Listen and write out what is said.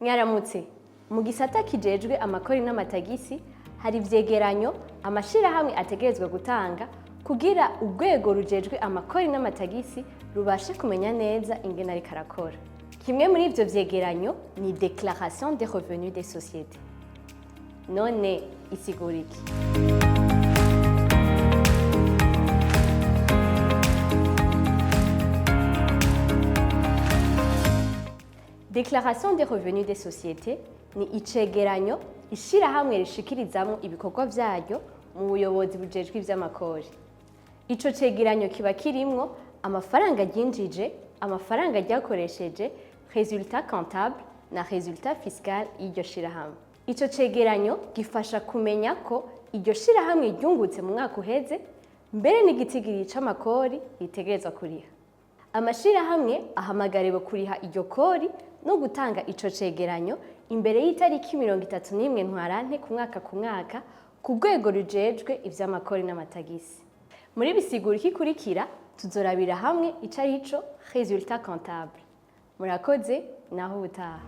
Mwaramutse. Mu gisata kijejwe amakori n'amatagisi hari ivyegeranyo amashirahamwe ategerezwa gutanga kugira urwego rujejwe amakori n'amatagisi rubashe kumenya neza ingene ariko arakora. Kimwe muri ivyo vyegeranyo ni déclaration des revenus des sociétés. None isigura iki? Déclaration des revenus des sociétés ni icegeranyo ishirahamwe rishikirizamwo ibikorwa vyaryo mu buyobozi bujejwe ivy'amakori. Ico cegeranyo kiba kirimwo amafaranga ryinjije, amafaranga ryakoresheje, résultat comptable na résultat fiscal y'iryo shirahamwe. Ico cegeranyo gifasha kumenya ko iryo shirahamwe ryungutse mu mwaka uheze, mbere n'igitigiri c'amakori ritegerezwa kuriha. Amashirahamwe ahamagariwe kuriha iryo kori no gutanga ico cegeranyo imbere y'itariki 31 Ntwarante ku mwaka ku mwaka ku rwego rujejwe ivy'amakori n'amatagisi. Muri bisiguro ikikurikira tuzorabira hamwe ico arico résultat comptable. Murakoze, naho ubutaha.